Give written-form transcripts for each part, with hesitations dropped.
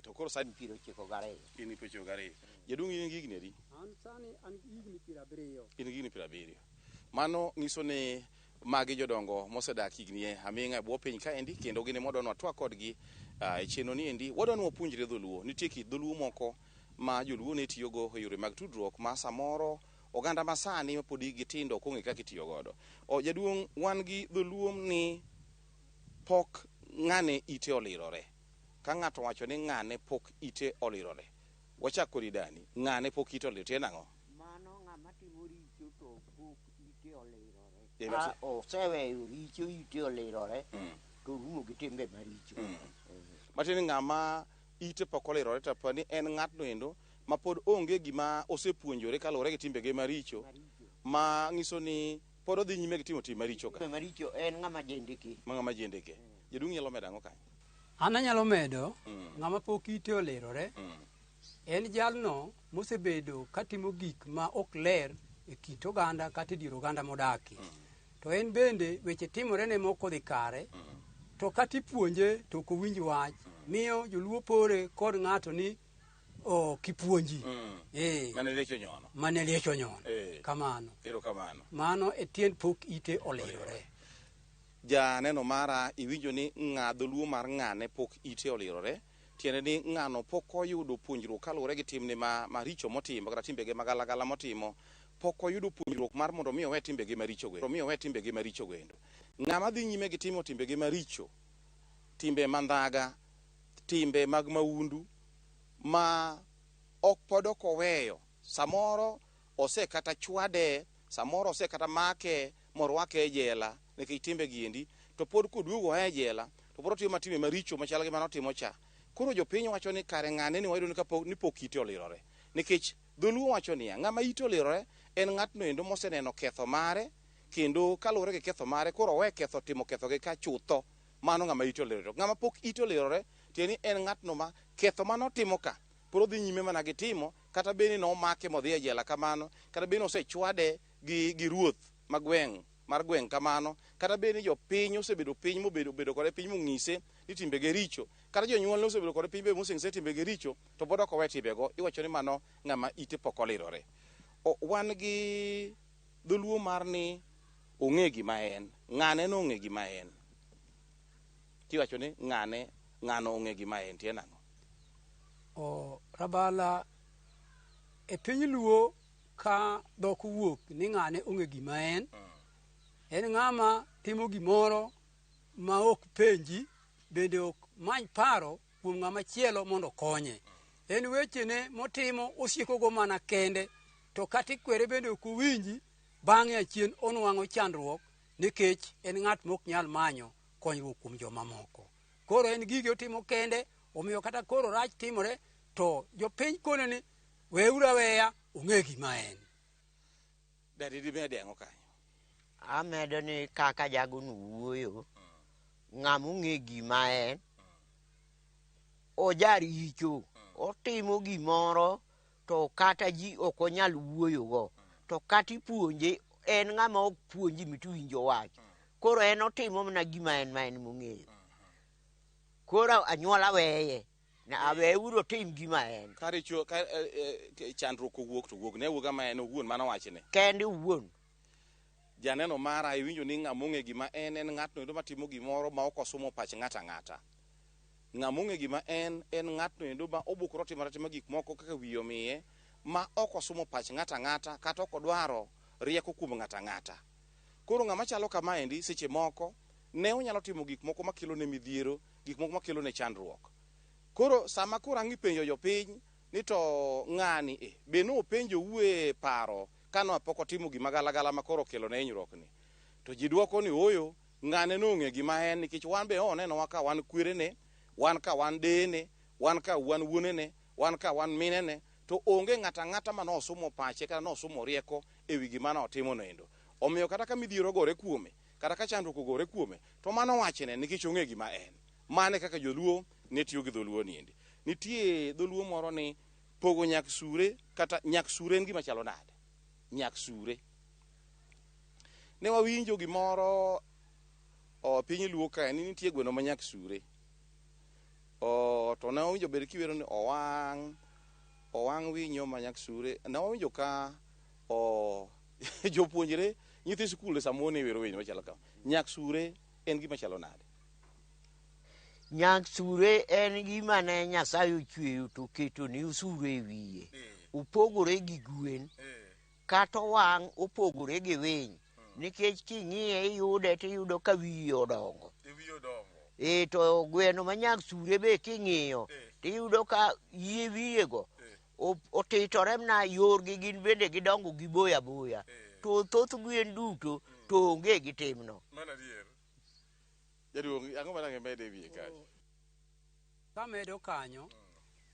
To koro sani 92. In 92. Jaduong' in gi higni adi? An sani an gi higni 70. In gi higni 70. Mano nyiso ni magi jodongo mosedak higni aming'a e bwo piny kaendi kendo gin ema wadwa twak kodgi e chenro ni endi. Wadwa ni wapuonjre dholuo. Nitie kit dholuo moko ma joluo ne tiyogo e yore mag tudruok ma samoro oganda masani mapod hikgi tindo ok ong'e kaka itiyo godo. O, jaduong' wan gi dholuo ni pok ng'ane ite olirore. Ka ng'ato wacho ni ng'ane pok ite olirore. Wachak kodi dani. Ng'ane pok ite olirore. Tiende nang'o? Mano ng'ama timo richo to pok ite olirore. Eh, Ka mati- oseweyo richo ite olirore to orumo gi timbe maricho. Matiende ni ng'ama ite pok olirore to pa ni en ng'atno endo ma pod onge gima osepuonjore kaluwore gi timbege maricho Maricho. ma nyiso ni pod odhi nyime gi timo tim maricho ka. Timbe maricho en ng'ama jendeke. Ma ng'ama jendeke. Jaduong' nyalo medo ang'o kanyo? An anyalo medo ng'ama pok ite olirore en jalno mosebedo katimo gik ma ok ler e kit oganda kata e dier oganda modakie. To en bende weche timorene ma ok odhi kare, to kata ipuonje to ok owinj wach. Miyo joluo pore kod ng'ato ni ok ipuonji. Eh, Mane liech onyono. mane liech onyono. Eh. Kamano. Erokamano. Mano e tiend pok ite olirore. Janeno mara iwinjo ni ng'a dholuo mar ng'ane pok ite olirore tiende ni ng'ano pok oyudo puonjruok kaluwore gi timne ma maricho motimo kata timbege magalagala motimo pok oyudo puonjruok mar mondo mi owe timbege maricho go mi owe timbege maricho go endo. Ng'ama dhi nyime gi timo timbege maricho, timbe mandhaga, timbe mag maundu ma ok pod ok oweyo samoro osekata chwade samoro osekata make morwake e jela nikech timbe gi endi to pod koduogo oa e jela to pod otimo timbe maricho machal gi manotimo cha. Koro jopiny wacho ni kare ng'ane ni wayudo ni kapok ni pok ite olirore nikech dholuo wacho niya ng'ama ite olirore en ng'atno endo moseneno ketho mare kendo kaluwore gi ketho mare koro owe ketho timo ketho gi ka chutho mano ng'ama ite olirore. Ng'ama pok ite olirore tiende ni en ng'atno ma ketho manotimo ka pod odhi nyime mana gi timo kata bed ni nomake modhi e jela kamano kata bed ni osechwade gi, gi ruoth ma gweng' mar gweng' kamano kata bed ni jopiny osebedo piny mobedo bedo kode piny mong'ise ni timbege richo kata jonyuolne osebedo kode piny be moseng'ise timbege richo to pod ok owe timbego iwacho ni mano ng'ama ite pok olirore. O, wan gi dholuo mar ni ong'e gima en ng'ane no ong'e gima en tiwacho ni ng'ane ng'ano ong'e gima en tiende nang'o? O, Rabala e piny luo ka dhok owuok ni ng'ane ong'e gima en, en ng'ama timo gimoro ma ok penji bende ok many paro kuom ng'ama chielo mondo okonye. En wechene motimo osiekogo mana kende to kata ikwere bende ok owinji bang'e achien onwang'o chandruok nikech en ng'at mok nyal manyo konyruok kuom jomamoko. Koro en gige otimo kende omiyo kata koro rach timore to jopiny kone ni weuru aweya ong'e gima en. Dadi dimede ang'o kanyo? Amedo ni kaka jagono wuoyo, ng'ama ong'e gima en, ojaricho, otimo gimoro to kata ji ok onyal wuoyogo. To kata ipuonje, en ng'ama ok puonji mitiwinjo wach. Koro en otimo mana gima en ma en mong'eyo. Koro anyuola weye, na aweuru otim gima en. Ka richo ka eh, eh, chandruok owuok to wuok ne awuoga ma en owuon mano wachne. Kende owuon. Janeno mara iwinjo ni ng'ama ong'e gima en en ng'atno endo matimo gimoro ma ok osumo pach ng'ato ang'ata. Ng'ama ong'e gima en en ng'atno endo ma obukore otimo atima gik moko kaka wiye omiye ma ok osumo pach ng'ato ang'ata kata ok odwaro rieko kuom ng'ato ang'ata. Koro ng'ama chalo kamaendi seche moko ne onyalo timo gik moko makelo ne midhiero, gik moko makelo ne chandruok. Koro sama koro ang' ipenjo jopiny ni to ng'ani e be nopenjou e paro kano pok otimo gima galagala ma koro okelo ne hinyruok ni? To ji dwoko ni ooyo, ng'ane nong'e gima en nikech wan be onenowa ka wan kwerene, wan ka wan deyene, wan ka wan wuonene, wan ka wan minene, to onge ng'ato ang'ata ma nosumo pache kata nosumo rieko ewi gima notimo no endo. Omiyo kata ka midhiero ogore kuome, kata ka chandruok ogore kuome, to mano wachne nikech ong'e gima en. Mano e kaka joluo ne tiyo gi dholuo ni endi. Nitie dholuo moro ni pogo nyak sure kata nyak sure en gima chalo nade? Nyak sure. Ne wawinjo gimoro o piny luo kae ni nitie gweno ma nyak sure. O, to ne owinjo bed kiwero ni owang' owang' winyo ma nyaksure. Ne wawinjo ka o jopuonjre nyithi sikul samoro ne wero wende machalo kama. Nyaksure en gima chalo nade? Nyaksure en gima ne Nyasaye ochweyo to oketo ne osuru e wiye. Opogore gi gwen, kata owang' opogore gi winy. Nikech king'iye iyude tiyudo ka wiye odongo. E to gweno ma nyaksure be king'iyo tiyudo ka yie wiyego otitore mana yorgi gin bende gidongo giboyo aboya. To thoth gwen duto to onge gi timno. Jaduong', ang'o ma dang' imed e wiye kanyo? Kamedo kanyo,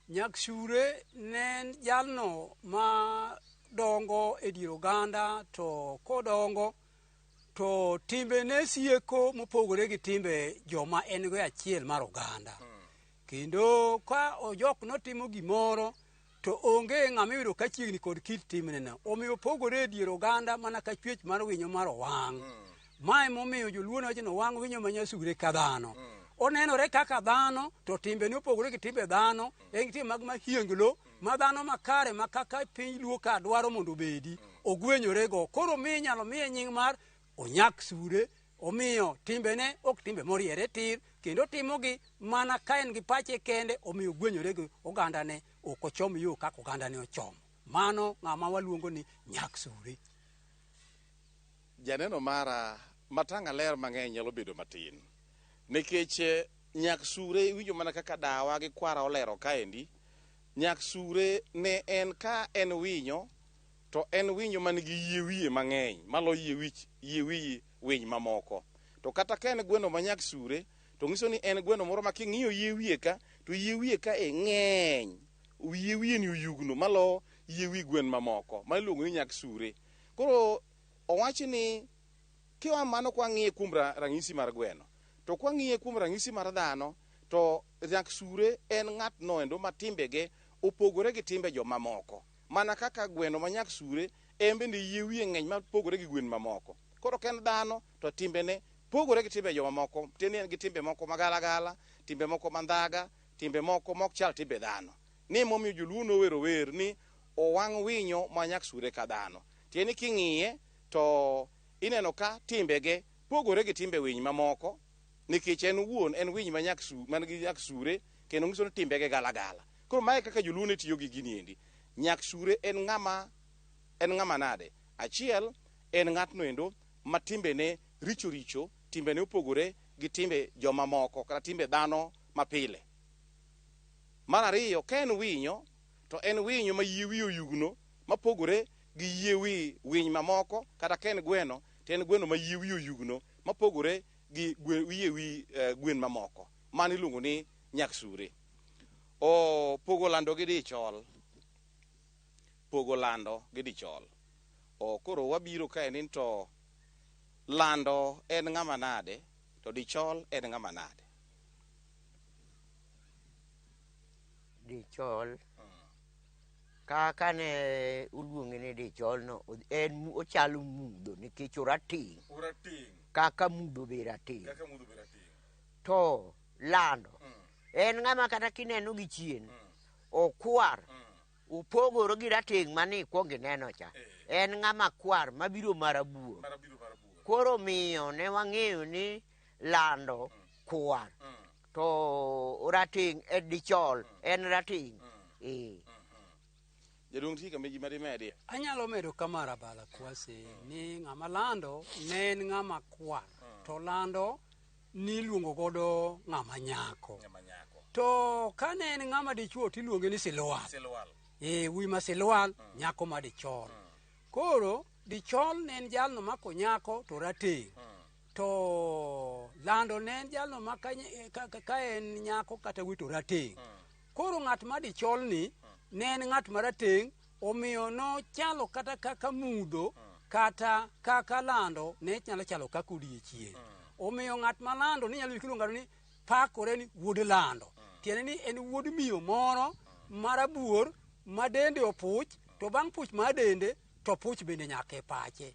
nyaksure ne en jalno ma dongo e dier oganda to kodongo to timbene sieko mopogore gi timbe joma en go e achiel mar oganda. Kendo ka ojok notimo gimoro to onge ng'ama iyudo ka chiegni kod kit timne no. Omiyo opogore e dier oganda mana ka chwech mar winyo mar owang'. Ma emomiyo joluo ne wacho ni owang' winyo ma nyasure ka dhano. Onenore kaka dhano to timbene opogore gi timbe dhano. En gi timbe mag mahienglo ma dhano makare ma kaka piny luo ka dwaro mondo obedi. Ogwenyorego. Koro miyo inyalo miye nying mar onyak sure. Omiyo timbene ok timbe moriere tir kendo otimogi mana ka en gi pache kende omiyo ogwenyore gi ogandane ok ochom yo kaka ogandane ochomo. Mano ng'ama waluongo ni nyak sure. Janeno mara matanga ler mang'eny nyalo bedo matin nikech nyaksure iwinjo mana kaka dawa gi kwara olero kaendi. Nyaksure ne en ka en winyo to en winyo man gi yie wiye mang'eny malo yie wich yie wi winy mamoko. To kata ka en gweno ma nyaksure to nyiso ni en gweno moro ma king'iyo yie wiye ka to yie wiye ka e ng'eny. Yie wiye ni oyugno malo yie wi gwen mamoko ma iluongo ni nyaksure. Koro owach ni kiwa mano kwang'iye kuom ranyisi mar gweno to kwang'iye kuom ranyisi mar dhano to nyaksure en ng'atno endo ma timbege opogore gi timbe jomamoko. Mana kaka gweno ma nyaksure en bende yie wiye ng'eny mapogore gi gwen mamoko. Koro ka en dhano to timbene pogore gi timbe jomamoko. Tiende ni en gi timbe moko magalagala, timbe moko mandhaga, timbe moko mok chal timbe dhano. Ni emomiyo joluo nowero wer ni owang' winyo ma nyaksure ka dhano. Tiende ni king'iye to ineno ka timbege pogore gi timbe winy mamoko nikech en owuon en winy ma man gi nyaksure kendo nyiso ni timbege galagala. Koro mae kaka joluo ne tiyo gi gini endi. Nyaksure en ng'ama nade? Achiel, en ng'atno endo ma timbene richo richo, timbene opogore gi timbe jomamoko kata timbe dhano mapile. Mar ariyo, ka en winyo, to en winyo ma yie wiye oyugno mapogore gi yie wi winy mamoko, kata ka en gweno, to en gweno ma yie wiye oyugno mapogore gi yie wi gwen mamoko. Mano iluongo ni nyaksure. O pogo lando gi dichol. Pogo lando gi dichol. O koro wabiro kae ni to lando en ng'ama nade to dichol en ng'ama nade. Dichol kaka ne oluonge ni dichol no en ochalo mudho nikech orateng' kaka mudho be rateng'. Kaka mudho be rateng'. To lando en ng'ama kata kineno gi chien okwar opogore gi rateng' mane ikwongo ineno cha. En ng'ama kwar mabiro marabuor. Koro miyo ne wang'eyo ni lando kwar to rateng' en dichol en rateng'. Jaduong' nitie kama gima dimedie? Anyalo medo kama Rabala Kwase ni ng'ama lando ne en ng'ama kwar to lando niluongo godo ng'ama nyako. To kane en ng'ama dichuo tiluonge ni silwal. E wuoyi ma silwal nyako ma dichol. Koro dichol ne en jalno mako nyako to rateng'. To lando ne en jalno ma ka en nyako kata wuoyi to rateng'. Koro ng'at ma dichol ni ne en ng'at marateng', omiyo nochalo kata kaka mudho kata kaka lando ne nyalo chalo kaka odiechieng'. Omiyo ng'at ma lando ni nyalo iluongo ni pakore ni wuod lando. Tiende ni en wuod miyo moro marabuor ma dende opuch, to bang' puch mar dende to puch bende nyaka e pache.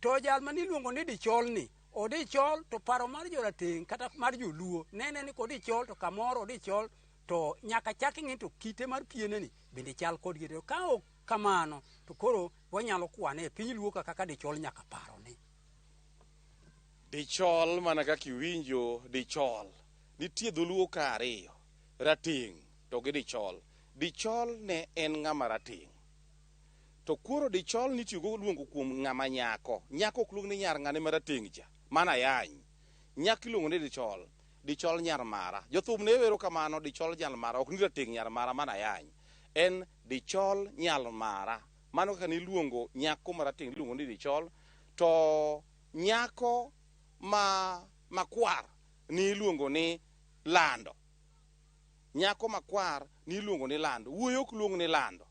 To jal maniluongo ni dichol ni, odichol to paro mar jorateng' kata mar joluo nene ni kodichol to kamoro odichol To nyaka chak ing'i to kite mar piene ni bende chal kod kite. Ka ok kamano to koro wanyalo kwane e piny Luo ka kaka dichol nyaka parone. Dichol mana kaka iwinjo dichol. Nitie dholuo ka ariyo, rateng' to gi dichol. Dichol ne en ng'ama rateng'. To koro dichol nitiyogo luongo kuom ng'ama nyako. Nyako ok luong ni nyar ng'ane marateng' cha, mano ayany. Nyako iluongo ni dichol. Dichol nyar mara. Jothum ne wero kamano, dichol nyar mara, ok ni rateng' nyar mara, mano ayany. En dichol nyar mara. Mano kaka niluongo nyako marateng' iluongo ni dichol. To nyako ma makwar ni iluongo ni lando. Nyako makwar ni iluongo ni lando. Wuoyi ok luong ni lando.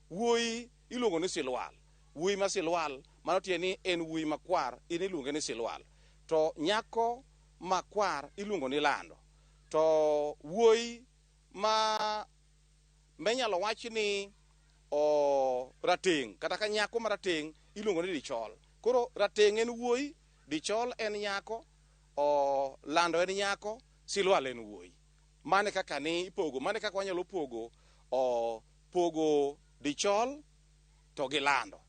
Wuoyi iluongo ni silwal. Wuoyi ma silwal, mano tiende ni en wuoyi makwar, in iluonge ni silwal. To nyako makwar iluongo ni lando. To wuoyi ma minyalo wach ni o rateng' kata ka nyako marateng' iluongo ni dichol. Koro rateng' en wuoyi, dichol en nyako, o lando en nyako, silwal en wuoyi. Mane kaka ni ipogo, mane kaka wanyalo pogo o pogo dichol to gi lando.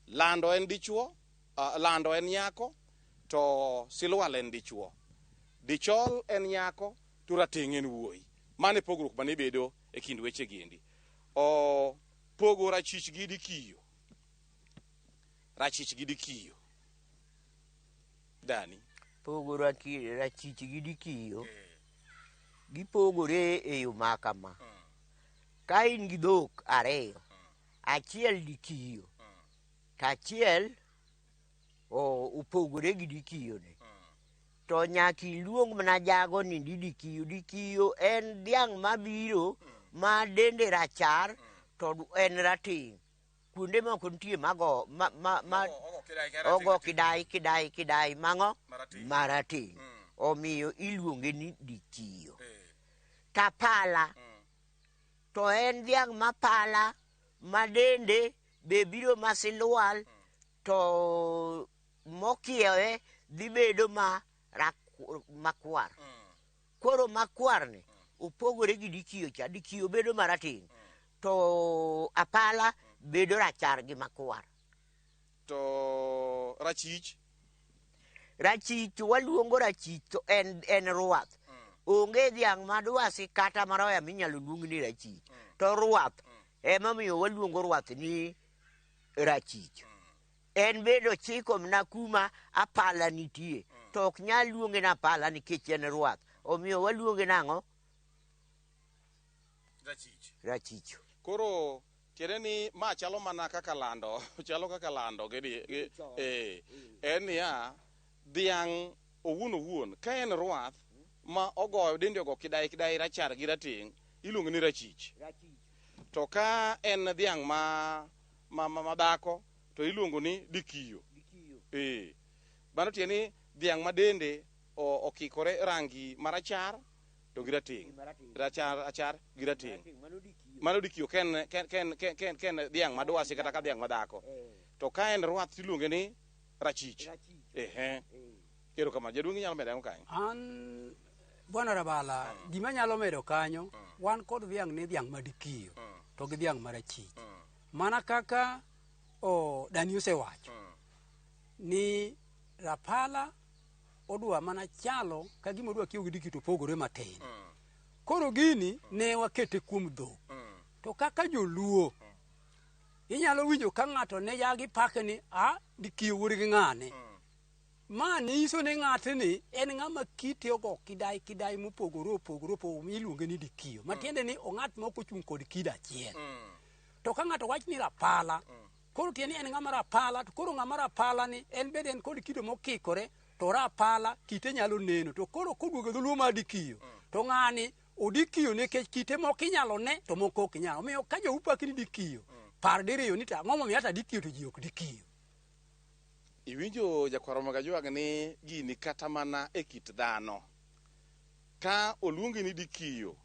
Lando en dichuo, lando en nyako, to silwal en dichuo. Dichol en nyako, to rateng' en wuoyi. Mane pogruok mane bedo e kind weche gi endi. O pogo rachich gi dikiyo. Rachich gi dikiyo. Dani. Pogo rachich gi dikiyo, gipogore e yo ma kama. Ka in gi dhok ariyo, achiel dikiyo, to achiel opogore gi dikiyo ni. To nyaka iluong mana jago ni di dikiyo. Dikiyo en dhiang' mabiro ma dende rachar to en rateng'. Kuonde moko nitie mago ma ogo kidai kidai kidai mang'o marateng'. Omiyo iluonge ni dikiyo. Tapala to en dhiang' mapala ma dende be biro ma silwal to mokiewe dhi bedo ma makwar. Koro makwar ni opogore gi dikiyo cha. Dikiyo bedo marateng' to apala bedo rachar gi makwar. To rachich? Rachich waluongo rachich to en rwath. Onge dhiang' madwasi kata maroya minyalo luong ni rachich. To rwath emomiyo waluongo rwath ni rachich. En bedo chiko mana kuma apala nitie. To ok nyal luonge ni apala nikech en rwath. Omiyo waluonge nang'o? Rachich. Rachich. Koro tiende ni ma chalo mana kaka lando, chalo kaka lando gi en niya, dhiang' owuon owuon ka en rwath ma ogoyo dende ogo kidai kidai rachar gi rateng' iluongo ni rachich. To ka en dhiang' ma dhako to iluongo ni dikiyo. Mano tiende ni dhiang' ma dende okikore rangi marachar to gi rateng'. Rachar rachar gi rateng'. Mano dikiyo ken dhiang' madwasi kata ka dhiang' madhako. To ka en rwath iluonge ni rachich. Ehe. Erokamano. Jaduong' inyalo medo ang'o kanyo? An Bwana Rabala, gima nyalo medo kanyo, wan kod dhiang' ni dhiang' madikiyo to gi dhiang' marachich. Mana kaka Dani osewacho ni rapala odwa mana chalo ka gima odwa kiewo gi dikiyo to opogore matin. Koro gini ne wakete kuom dhok. To kaka joluo, inyalo winjo ka ng'ato ne yagi pake ni a dikiyo wuod gi ng'ane. Ma nyiso ni ng'atni en ng'ama kite ogo kidai kidai mopogore opogore opogore miluonge ni dikiyo. Matiende ni ong'at ma ok ochung' kod kido achiel. To ka ng'ato wach ni rapala, koro tiende ni en ng'ama rapala, to koro ng'ama rapala ni en bende en kod kido mokikore, to rapala kite nyalo neno. To koro koduogo e dholuo mar dikiyo, to ng'ani odikiyo nikech kite moko inyalo ne to moko ok inyal. Omiyo ka jou paki ni dikiyo, par diriyo ni to ang'o momiyo ata dikiyo to ji ok dikiyo. Iwinjo jakwaro Magajwang' ni gini kata mana e kit dhano. Ka oluongi ni dikiyo,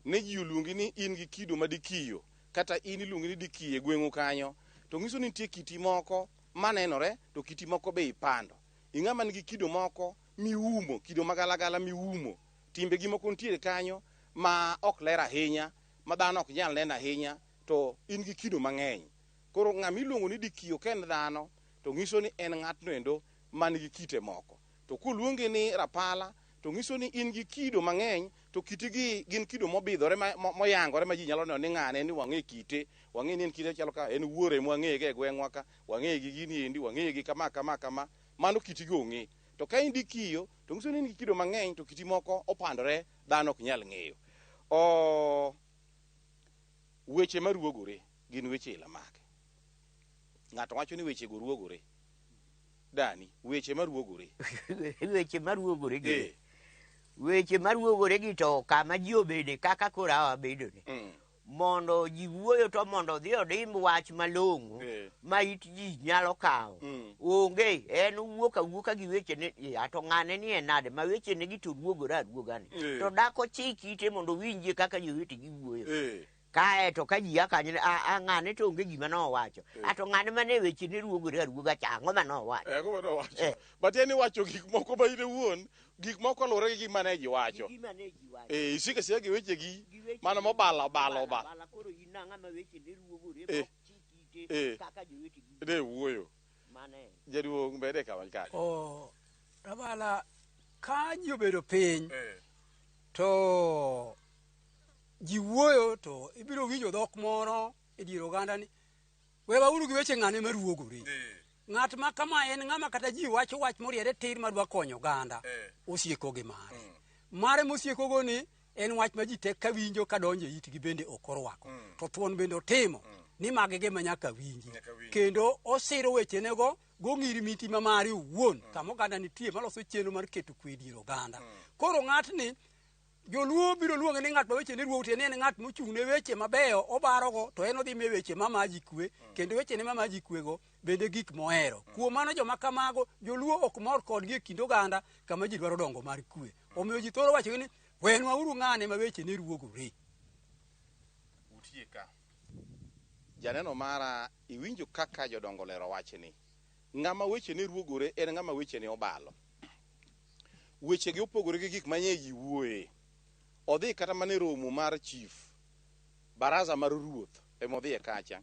ne ji oluongi ni in gi kido ma dikiyo, kata in iluongi ni dikiyo e gweng'u kanyo, to nyiso ni nitie kiti moko manenore to kiti moko be ipando. Ing'ama nigi kido moko miumo, kido magalagala miumo, timbegi moko nitiere kanyo ma ok ler ahinya, ma dhano ok nyal neno ahinya, to in gi kido mang'eny. Koro ng'ama iluongo ni dikiyo ka en dhano, to nyiso ni en ng'atno endo man gi kite moko. To koluongi ni rapala, to nyiso ni in gi kido mang'eny, to kitigi gin kido mobidhore moyangore ma ji nyalo neno ni ng'ane ni wang'e kite, wang'e ni en kite chalo ka en wuore mwang'eye go e gweng'wa ka, wang'eye gi gini endi, wang'eye gi kama kama kama, mano kitigi ong'e. To ka in dikiyo, to nyiso ni in gi kido mang'eny, to kiti moko opandore, dhano ok nyal ng'eyo. Weche maruogore gin weche ila mage. Ng'ato wacho ni weche go ruogore. Dani, weche maruogore. Weche maruogore gi. Weche maruogore gi to kama ji obede kaka koro awabedo ni. Mondo ji wuoyo to mondo odhi odimb wach malong'o ma it ji nyalo kawo. Onge, en owuok awuoka gi weche ni, to ng'ane ni en nade ma weche ne gi to ruogore aruoga ni. To dak ochik ite mondo owinjie kaka jowetegi wuoyo. Kae to ka ji a kanyo, a ng'ane to onge gima nowacho. A to ng'ane mane weche ne ruogore aruoga cha, ang'o ma nowacho? Ang'o ma nowacho? But en iwacho gik moko ma in iwuon, gik moko luwore gi gima ne ji wacho. Gima ne ji wacho. Isiko asika gi wechegi, mano mobalo, obalo, obalo. Obalo, koro in ang'a ma weche ne ruogore, ma ok chik ite kaka jowetegi. Ne wuoyo. Mano en. Jaduong' bede kama kae. Rabala, ka ji obedo piny, to ji wuoyo to ibiro winjo dhok moro e dier oganda ni wewauru gi weche ng'ane maruogore. Ng'at ma kama en ng'ama kata ji wacho wach moriere tir madwa konyo oganda, osieko gi mare. Mare mosieko go ni en wach ma ji tek ka winjo ka donjo e itgi bende ok orwako. To thuon bende otimo ni magi gima nyaka winji. Kendo osiro wechenego gong'iri miti ma mare owuon, kama oganda nitie maloso chenro mar keto kwe e dier oganda. Koro ng'atni Joluo biro luonge ni ng'at ma weche ne ruogo, tiende ni en ng'at mochung' ne weche mabeyo obarogo, to en odhi miyo weche ma ji kwe, kendo weche ne ma ji kwego bende gik mohero. Kuom mano joma kamago joluo ok mor kodgi e kind oganda kama ji dwaro dongo mar kwe. Omiyo ji thoro wacho ni wenwauru ng'ane ma weche ne ruogore. Utie ka. Janeno mara, iwinjo kaka jodongo lero wachni. Ng'ama weche ne ruogore en ng'ama weche ne obalo. Weche gi opogore gi gik manye ji wuoye. Odhi kata mana e romo mar chief, baraza mar ruoth ema odhiye kacha.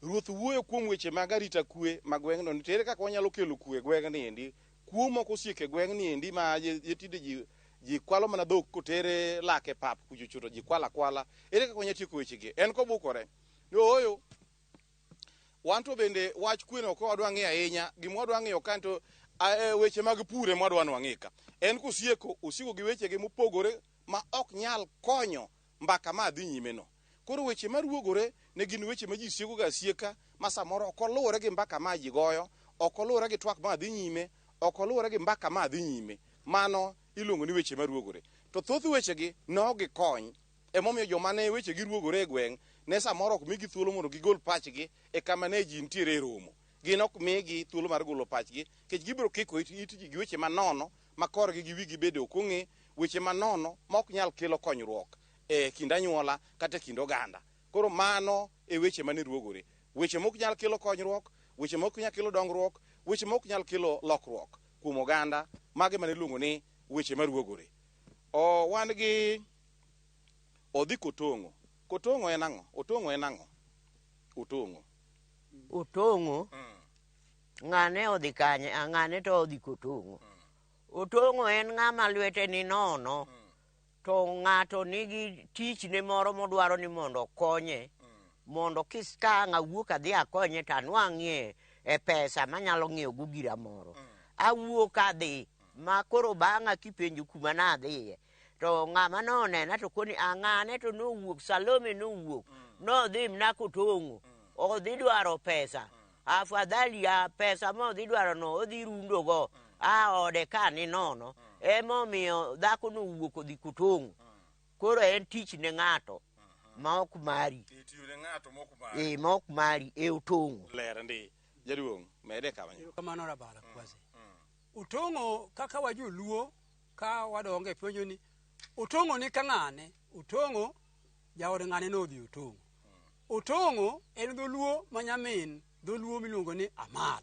Ruoth wuoyo kuom weche mag arita kwe mag gweng'no, ni ere kaka wanyalo kelo kwe e gweng'ni endi. Kuo moko osieko e gweng'ni endi ma tinde ji kwalo mana dhok kotere lake pap kuchocho to ji kwalo akwala. Ere kaka wanyalo tieko wechegi? En kobukore ni ooyo, wan to bende wach kwe no ok wadwa ng'iyo ahinya. Gima wadwa ng'iyo ka to weche mag pur ema wadwa ni wang'i ka. En kosieko, osieko gi wechege mopogore ma ok nyal konyo mbaka ma dhi nyime no. Koro weche maruogore ne gin weche ma ji sieko ga asieka, ma samoro ok oluwore gi mbaka ma ji goyo, ok oluwore gi twak ma dhi nyime, ok oluwore gi mbaka ma dhi nyime. Mano iluongo ni weche maruogore. To thoth wechegi ne ok gikony. Emomiyo joma ne weche gi ruogore e gweng' ne samoro ok migi thuolo mondo gigol pachgi e kama ne ji nitiere e romo. Gin ok migi thuolo mar golo pachgi, nikech gibiro kiko it ji gi weche manono ma korgi gi wigi bende ok ong'e, weche manono ma ok nyal kelo konyruok e kind anyuola kata e kind oganda. Koro mano e weche mane ruogore. Weche mok nyal kelo konyruok, weche mok nyal kelo dongruok, weche mok nyal kelo lokruok kuom oganda, mage mane iluongo ni weche maruogore. Wan gi odhi kotong'o. Kotong'o en ang'o? Otong'o en ang'o? Otong'o. Otong'o? Ng'ane odhi kanye? Ng'ane to odhi kotong'o. Otong'o en ng'ama lwete ni nono, to ng'ato nigi tichne moro modwaro ni mondo okonye, mondo kis ka ang' awuok adhi akonye to anwang'ie e pesa manyalo ng'iewo go gira moro. Awuok adhi, ma koro bang'a kipenjo kuma nadhiye, to ng'ama nonena to koni, ng'ane to nowuok, Salome nowuok, nodhi mna kotong'o, odhi dwaro pesa. Afadhali ya pesa modhi dwaro no odhi rundo go, ode ka ni nono. Emomiyo dhako nowuok odhi kotong'o. Koro en tich ne ng'ato ma ok mari. Tiyo ne ng'ato ma ok mari. Ma ok mari e otong'o. Ler ndi. Jaduong', mede kama. Erokamano Rabala Kwasi. Otong'o kaka wajoluo ka wadongo e puonjo ni otong'o ni ka ng'ane, otong'o jaod ng'ane nodhi otong'o. Otong'o en dholuo ma nyamin dholuo miluongo ni Amal.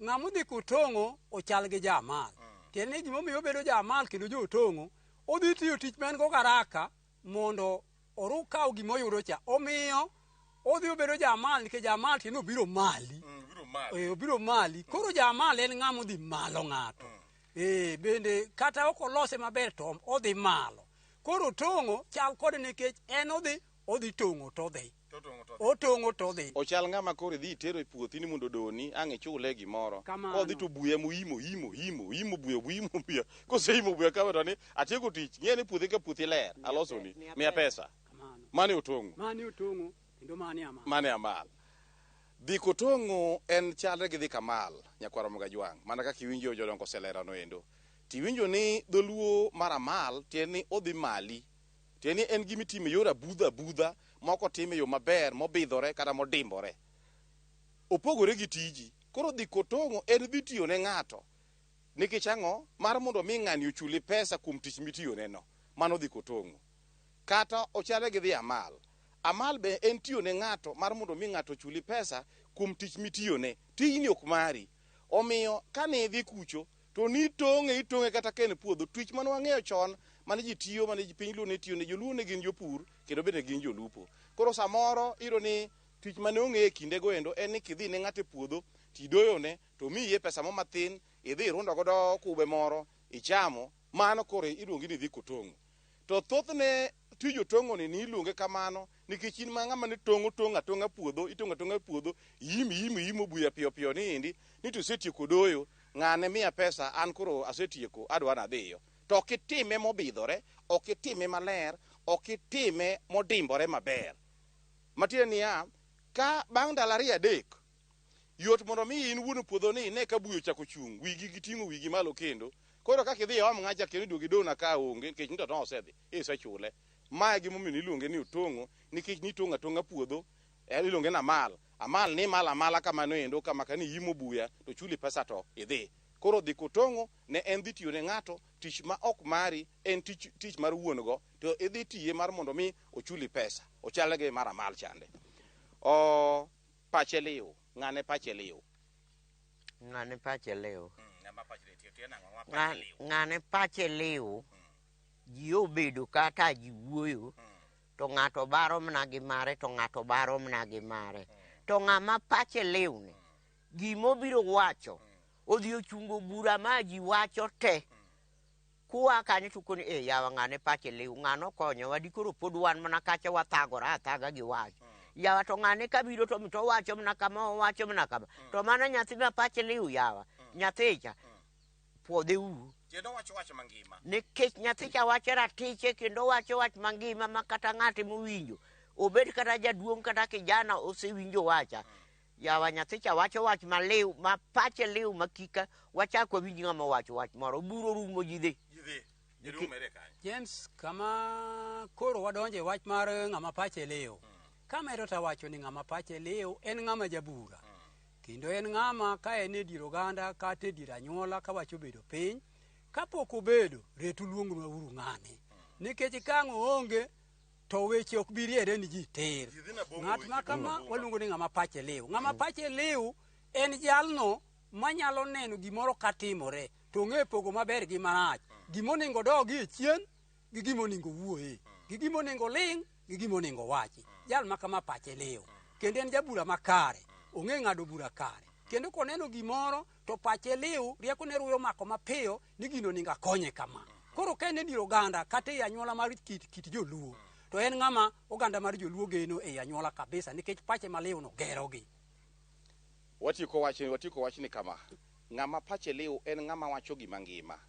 Ng'ama odhi kotong'o ochal gi ja Amal. Tiende ni gimomiyo obedo ja Amal kendo jo otong'o, Odhi tiyo tich ma en go garaka mondo oru kaw gima oyudo cha. Omiyo odhi obedo jamal nikech jamal tiende obiro mali. Eh, obiro mali. Koro jamal en ng'ama odhi malo ng'ato. Eh, bende kata ok olose maber to odhi malo. Koro tong'o chal kode nikech en odhi tong'o to odhi. Otong'o to odhi. Ochal ng'ama koro idhi itero e puothi ni mondo odoni ang' ichule gimoro. Kamano. Kodhi to buya moimo imo imo imo buya imo buya. Koseimo buya kawe to ni atieko tich. Ng'e ni puothi ka puothi ler. Alosoni. Miya pesa. Kamano. Mane otong'o. Mani otong'o kendo mani amal. Mane amal. Dhi kotong'o en chalre gi dhi kamal, nyakwar Omoga Jwang', mana kaka iwinjo jodongo oselerano endo. Tiwinjo ni dholuo mar amal tiende ni odhi mali. Tiende ni en gima itimo e yor abudha abudha ma ok otime e yo maber, mobidhore kata modimbore. Opogore gi tiji. Koro dhi kotong'o en dhi tiyo ne ng'ato. Nikech ang'o? Mar mondo mi ng'ani ochuli pesa kuom tich mitiyone no. Mano dhi kotong'o. Kata ochale gi dhi amal. Amal be en tiyo ne ng'ato mar mondo mi ng'ato ochuli pesa kuom tich mitiyone. Tijni ok mari. Omiyo kane idhi kucho to nitong'e itong'e kata ka en puodho. Tich mane wang'eyo chon mane ji tiyo mane ji piny luo ne tiyo ne joluo ne gin jopur kendo bende gin jolupo. Koro samoro iyudo ni tich mane ong'e e kindego endo en ni kidhi ne ng'ato e puodho tidoyone to miye pesa mo mathin idhi irundo godo kube moro ichamo mano koro iluongi ni idhi kotong'o. To thothne tij otong'o ni iluonge kamano nikech in ma ng'ama ne tong'o tong'o atong'a puodho itong'o atong'a puodho yim yim yimo buya piyo piyo ni indi ni to isetieko doyo ng'ane miya pesa an koro asetieko adwa nadhiyo. To ok itime mobidhore, ok itime maler, ok itime modimbore maber. Matiende niya, ka bang' ndalo ariyo adek, yot mondo mi in wuon puodho ni ine ka buya ochako chung', wigi giting'o wigi malo kendo. Koro kaka idhi iom ng'acha kendo iduogo idona ka onge nikech ni to nosedhi, isechule. Ma e gimomiyo niluonge ni otong'o nikech nitong'o atong'a puodho, iluonge ni amal. Amal ni malo amala kamano endo kama ka ni imo buya to chuli pesa to idhi. Koro dhi kotong'o ne en dhi tiyo ne ng'ato tich ma ok mari en tich, tich mar wuon go to idhi tiye mar mondo mi ochuli pesa. Ochal gi mar amal chande. O pache liw, ng'ane pache liw. Ng'ane pache liw. Ng'ama pache liw, tiyo nang'o? Ng'ama pache liw. Ng'ane pache liw. Ji obedo kata ji wuoyo to ng'ato baro mana gi mare to ng'ato baro mana gi mare. To ng'ama pache liw ni gimobiro wacho odhi ochungo bura ma ji wacho te. Kuwa kanyo to koni e yawa ng'ane pache liw ng'ano okonyowa dikoro pod wan mana kacha wathagora athaga gi wach. Yawa to ng'ane kabiro to to owacho mana kama owacho mana kama. To mano nyathi ma pache liw yawa. Nyathicha puodhe uru. Kendo wacho wach mangima. Nikech nyathicha wacho ratiche kendo wacho wach mangima ma kata ng'ate mowinjo obed kata jaduong' kata kijana osewinjo wacha. Yawa nyathicha wacho wach maliw ma pache liw ma kika wachak wawinj ng'ama owacho wach moro buro rumo ji dhi. Ji dhi. Jaduong' mere kanyo. James, kama koro wadonje wach mar ng'ama pache liw. Kamedo tawacho ni ng'ama pache liw en ng'ama jabura. Kendo en ng'ama ka en e dier oganda kata e dier anyuola ka wach obedo piny, kapok obedo, retu luongnwa uru ng'ane. Nikech ka ang' oonge, to weche ok bi riere ni ji tir. Ji dhi na boma, Ng'at weche ma dhi na kama boma. waluongo ni ng'ama pache liw. Ng'ama pache liw en jalno manyalo neno gimoro katimore to ong'e pogo maber gi marach. Gimonego odogi e chien gi gimonego owuoye, gi gimonego oling' gi gimonego owachi. Jal ma kama pache liw. Kendo en jabura makare, ong'e ng'ado bura kare. Kendo koneno gimoro to pache liw, riekone ruyo mako mapiyo ni gino onego akonye kama. Koro ka en e dier oganda kata ei anyuola mar kit joluo, to en ng'ama oganda mar joluo geno ei anyuola kabisa nikech pache maliw no gerogi. Watieko wach, watieko wachni kama. Ng'ama pache liw en ng'ama wacho gima ngima.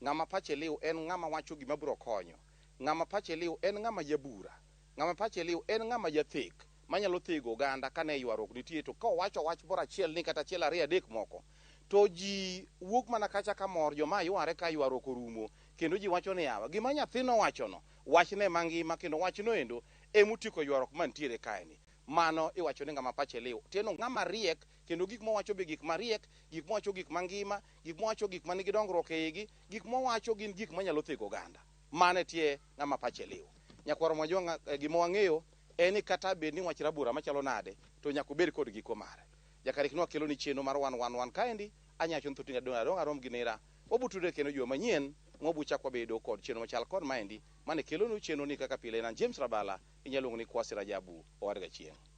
Ng'ama pache liw en ng'ama wacho gima biro konyo. Ng'ama pache liw en ng'ama jabura. Ng'ama pache liw en ng'ama jathek manyalo thego oganda kane ywaruok nitie to ka owacho wach moro achiel ni kata achiel ariyo adek moko to ji wuok mana kacha ka mor joma yware ka ywaruok orumo kendo ji wacho ni yawa gima nyathi nowachono wachne mangima kendo wachno endo emotieko ywaruok mantiere kaeni. Mano iwacho ni ng'ama pache liw. Tiendo ng'ama riek kendo gik mowacho be gik mariek, gik mowacho gik mangima, gik mowacho gik manigi dongruok e igi, gik mowacho gin gik manyalo thego oganda. Mano e tie ng'ama pache liw. Nyakwar Mwajwang', gima wang'eyo en ni kata bed ni wach rabora machalo nade to nyaka obed kod giko mare. Jakarik nwakeloni chenro mar 111 kaendi anyacho ni thotinga dong' arom gi nera. Wabutudre kendo juma manyien mwabuchak wabedo kod chenro machal kod maendi mane kelonu chenro ni kaka pile. An James Rabala, inyalo luongo ni Kwasi Rajabu Owadga Chieng'.